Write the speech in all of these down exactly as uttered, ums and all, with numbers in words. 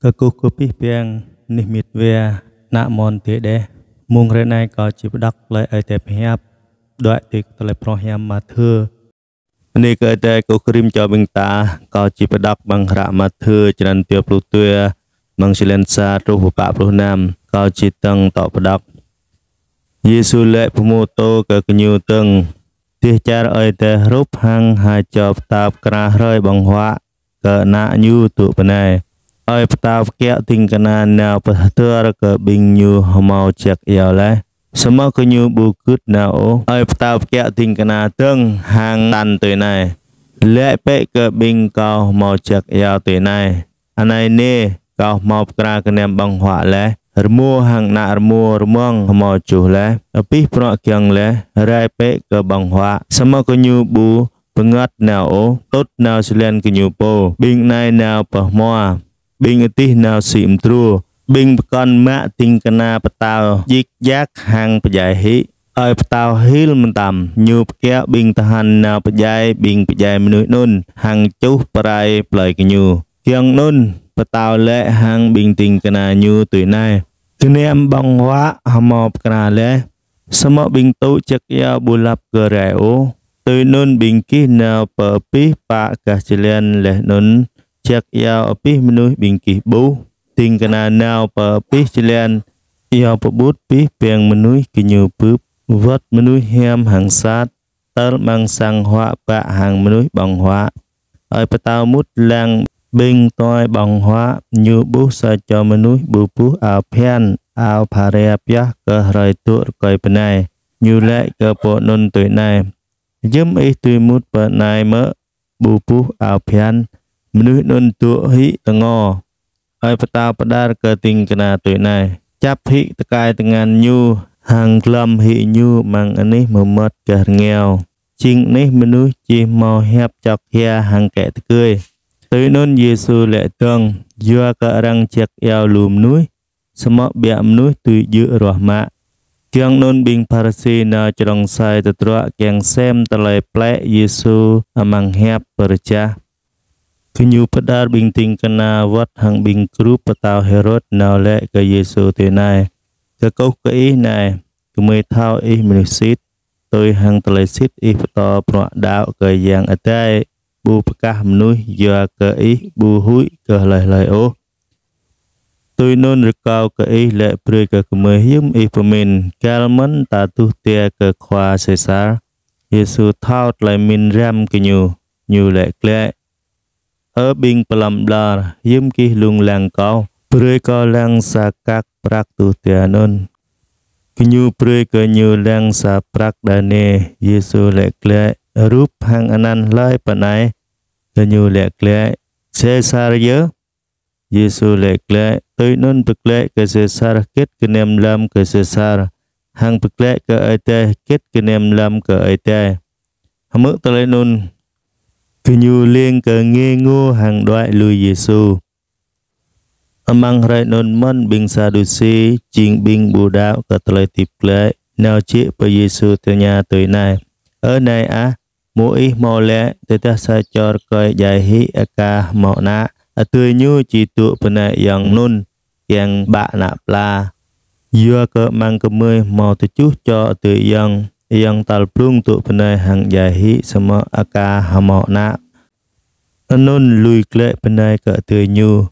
Kơkuh kơ abih bang anih mĭt wa, ană amôn adơi đeh. Mông hrơi anai kâo či pơđŏk tơlơi Ơi Adai pơhiăp, đuaĭ tui tơlơi phrâo hiam Mathiơ. Bơni kơ Ơi Adai kơkuh rĭm čô ƀing ta, kâo či pơđŏk amăng hră Mathiơ črăn dua pluh dua, amăng jơlan sa truh pơ pă pluh năm, kâo či dơ̆ng tŏ pơđŏk. Yêsu laĭ pơhmutu kơ gơñu dơ̆ng: Dêh čar Ơi Adai hrup hăng ha čô pơtao pơkra hrơi ƀơ̆ng huă kơ ană ñu dŏ pơ anai. Ơi pơtao pơkiaŏ ding kơna nao pơhơdơr kơ ƀing ñu hơmâo jak iâu laih, samơ̆ gơñu ƀu gưt nao ôh. Ơi pơtao pơkiaŏ ding kơna dơ̆ng hăng tăn tui anai: Laĭ bĕ kơ ƀing kâo hơmâo jak iâu tui anai: Anai nê, kâo hơmâo pơkra gơnam ƀơ̆ng huă laih, rơmô hăng ană rơmô rơmơ̆ng hơmâo čuh laih, abih bruă giŏng laih, rai bĕ kơ ƀơ̆ng huă. Samơ̆ gơñu ƀu pơngăt nao ôh, tŭt nao jơlan gơñu pô. Ƀing anai nao pơ hmua, ƀing adih nao sĭ mơdrô, ƀing pơkŏn mă ding kơna pơtao djik djak hăng pơdjai hĭ. Ơi pơtao hil mơtam, ñu pơkiaŏ ƀing tơhan nao pơdjai ƀing pơdjai mơnuih anŭn hăng čuh pơrai plơi gơñu. Giŏng anŭn, pơtao laĭ hăng ƀing ding kơna ñu tui anai: Gơnam ƀơ̆ng huă hơmâo pơkra laih, samơ̆ ƀing dŏ jak iâu ƀu lăp kơ rai ôh. Tui anŭn ƀing gih nao pơ abih pă gah jơlan laih anŭn jak iâu abih mơnuih ƀing gih ƀuh. Ding kơna nao pơ abih jơlan, iâu pơƀut abih bang mơnuih gơñu bưp, wơ̆t mơnuih hiam hăng sat, tơl amăng sang huă bă hăng mơnuih ƀơ̆ng huă. Ơi pơtao mŭt lăng ƀing tuai ƀơ̆ng huă, ñu ƀuh sa čô mơnuih ƀu buh ao phiăn, ao phara pioh kơ hrơi dŏ rơkơi bơnai. Ñu laĭ kơ pô anŭn tui anai: Hiư̆m ih dưi mŭt pơ anai mơ̆ ƀu buh ao phiăn? Mơnuih anŭn dŏ hĭ tơngo. Ơi pơtao pơđar kơ ding kơna tui anai: Čăp hĭ tơkai tơngan ñu hăng glŏm hĭ ñu amăng anih mơmŏt gah rơngiao, jing anih mơnuih či hơmâo hiăp čŏk hia hăng kĕ tơgơi. Tui anŭn Yêsu laĭ dơ̆ng: Yua kơ arăng jak iâu lu mơnuih, samơ̆ ƀiă mơnuih dưi djơ̆ ruah mă. Giŏng anŭn ƀing Pharisi nao črông sai tơdruă kiăng sem tơlơi plĕ Yêsu amăng hiăp pơrơjah. Gơñu pơđar ƀing ding kơna wơ̆t hăng ƀing grup pơtao Hêrôd nao laĭ kơ Yêsu tui anai: Kơkuh kơ ih anai, gơmơi thâo ih mơnuih sĭt, tui hăng tơlơi sĭt ih pơtô bruă đaŏ kơ Yang Adai ƀu pơkah mơnuih, yua kơ ih ƀu huĭ kơ hlơi hlơi ôh. Tui anŭn rơkâo kơ ih laĭ brơi kơ gơmơi hiư̆m ih pơmĭn, gal mơ̆n ta tuh tia kơ khua Sêsar? Yêsu thâo tơlơi mĭn răm gơñu, ñu laĭ glaĭ: Ơ ƀing pơlăm ƀlŏr, hiư̆m gih lung lăng kâo? Brơi kâo lăng sa kăk prăk tuh tia anŭn. Gơñu brơi kơ ñu lăng sa prăk đanê. Yêsu laĭ glaĭ: Rup hăng anăn hlơi pơ anai? Gơñu laĭ glaĭ: Sêsar yơh. Yêsu laĭ glaĭ: Tui anŭn pơglaĭ kơ Sêsar hơget gơnam lăm kơ Sêsar, hăng pơglaĭ kơ Ơi Adai hơget gơnam lăm kơ Ơi Adai. Hmư̆ tơlơi anŭn, gơñu lêng kơ ngê ngô hăng đuaĭ lui Yêsu. Amăng hrơi anŭn mơ̆n ƀing Sadusi, jing ƀing ƀu đaŏ kơ tơlơi hơdip glaĭ, nao jĕ pơ Yêsu tơña tui anai: Ơ Nai ah, Môis hmâo laĭ, tơdah sa čô rơkơi djai hĭ aka hơmâo ană, adơi ñu či dŏ pơ anai ayŏng anŭn kiăng bă ană pla. Yua kơ amăng gơmơi hmâo tơjuh čô adơi ayŏng, ayŏng tal blung dŏ pơ anai hăng djai hĭ samơ̆ aka hơmâo ană. Anŭn lui glaĭ pơ anai kơ adơi ñu.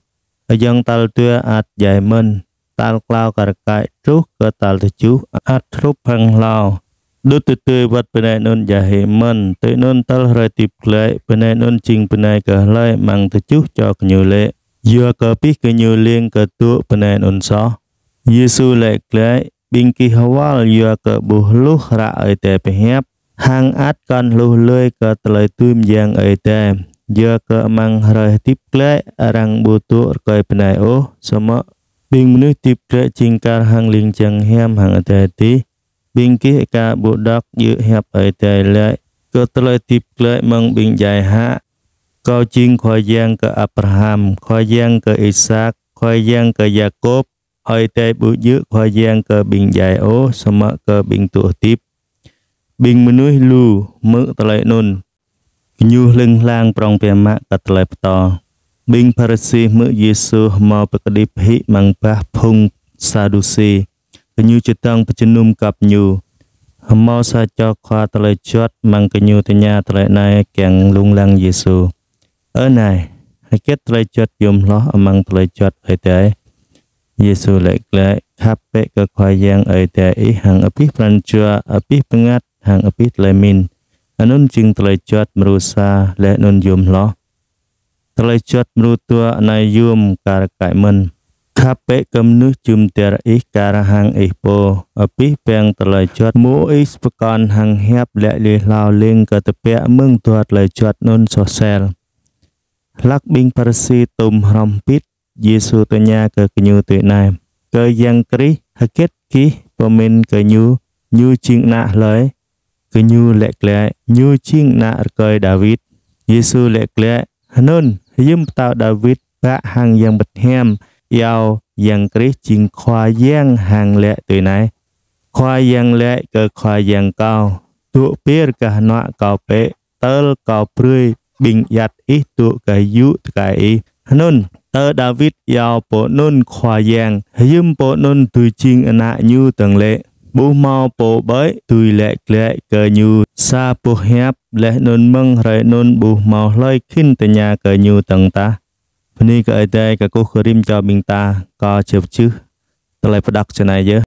Ayŏng tal dua ăt djai mơ̆n, tal klâo kar kaĭ truh kơ tal tơjuh ăt hrup hăng hlâo. Đŭt tơdơi wơ̆t pơ anai anŭn djai hĭ mơ̆n. Tui anŭn tơl hrơi hơdip glaĭ, pơ anai anŭn jing pơ anai kơ hlơi amăng tơjuh čô gơñu lĕ? Yua kơ abih gơñu lêng kơ dŏ pơ anai anŭn soh. Yêsu laĭ glaĭ: Ƀing gih hơwăl yua kơ ƀu hluh hră Ơi Adai pơhiăp, hăng ăt kŏn hluh lơi kơ tơlơi dưi mơyang Ơi Adai. Yua kơ amăng hrơi hơdip glaĭ, arăng ƀu dŏ rơkơi bơnai ôh, samơ̆ ƀing mơnuih hơdip glaĭ jing kar hăng ling jang hiam hăng adai adih. Ƀing gih aka ƀu đŏk djơ̆ hiăp Ơi Adai laĭ kơ tơlơi hơdip glaĭ mơ̆ng ƀing djai hă? Kâo jing Khua Yang kơ Abraham, Khua Yang kơ Isak, Khua Yang kơ Yakôb. Ơi Adai ƀu djơ̆ Khua Yang kơ ƀing djai ôh, samơ̆ kơ ƀing dŏ hơdip. Ƀing mơnuih lu hmư̆ tơlơi anŭn, gơñu hling hlang prŏng biă mă kơ tơlơi pơtô. Ƀing Pharisi hmư̆ Yêsu hmâo pơkơđip hĭ amăng bah phung Sadusi, gơñu čơdơ̆ng pơjơnum găp Ñu. Hmâo sa čô khua tơlơi juăt amăng gơñu tơña tơlơi anai kiăng lông lăng Yêsu: "Ơ Nai, hơget tơlơi juăt yôm hloh amăng tơlơi juăt Ơi Adai?" Yêsu laĭ glaĭ: "Khăp bĕ kơ Khua Yang Ơi Adai ih hăng abih pran jua, abih bơngăt, hăng abih tơlơi mĭn. Anŭn jing tơlơi juăt mrô sa laih anŭn yôm hloh. Tơlơi juăt mrô dua anai yôm kar kaĭ mơ̆n: Khăp bĕ kơ mơnuih jum dar ih kar hăng ih pô. Abih bang tơlơi juăt Môis pơkŏn hăng hiăp laĭ lui hlâo lêng kơ tơbiă mơ̆ng dua tơlơi juăt anŭn soh sel." Hlak ƀing Pharisi tôm hrŏm hơbĭt, Yêsu tơña kơ gơñu tui anai: "Kơ Yang Krist, hơget gih pơmĭn kơ Ñu? Ñu jing ană hlơi?" Gơñu laĭ glaĭ: "Ñu jing ană rơkơi Dawid." Yêsu laĭ glaĭ: "Hơnŭn, hiư̆m pơtao Dawid bă hăng Yang Bơngăt Hiam iâu Yang Krist jing Khua Yang hăng laĭ tui anai: Khua Yang laĭ kơ Khua Yang Kâo: Dŏ pơyơr gah hnuă Kâo bĕ, tơl Kâo brơi ƀing ayăt ih dŏ gah yŭ tơkai ih." Hơnŭn, tơ Dawid iâu Pô anŭn Khua Yang, hiư̆m Pô anŭn dưi jing ană Ñu dơ̆ng lĕ? Ƀu hmâo pô ƀơi dưi laĭ glaĭ kơ Ñu sa boh hiăp, laih anŭn mơ̆ng hrơi anŭn ƀu hmâo hlơi khĭn tơña kơ Ñu dơ̆ng tah. Bơni kơ Ơi Adai. Kơkuh kơ rĭm čô ƀing ta, kâo či pơjưh tơlơi pơđŏk čơnai yơh.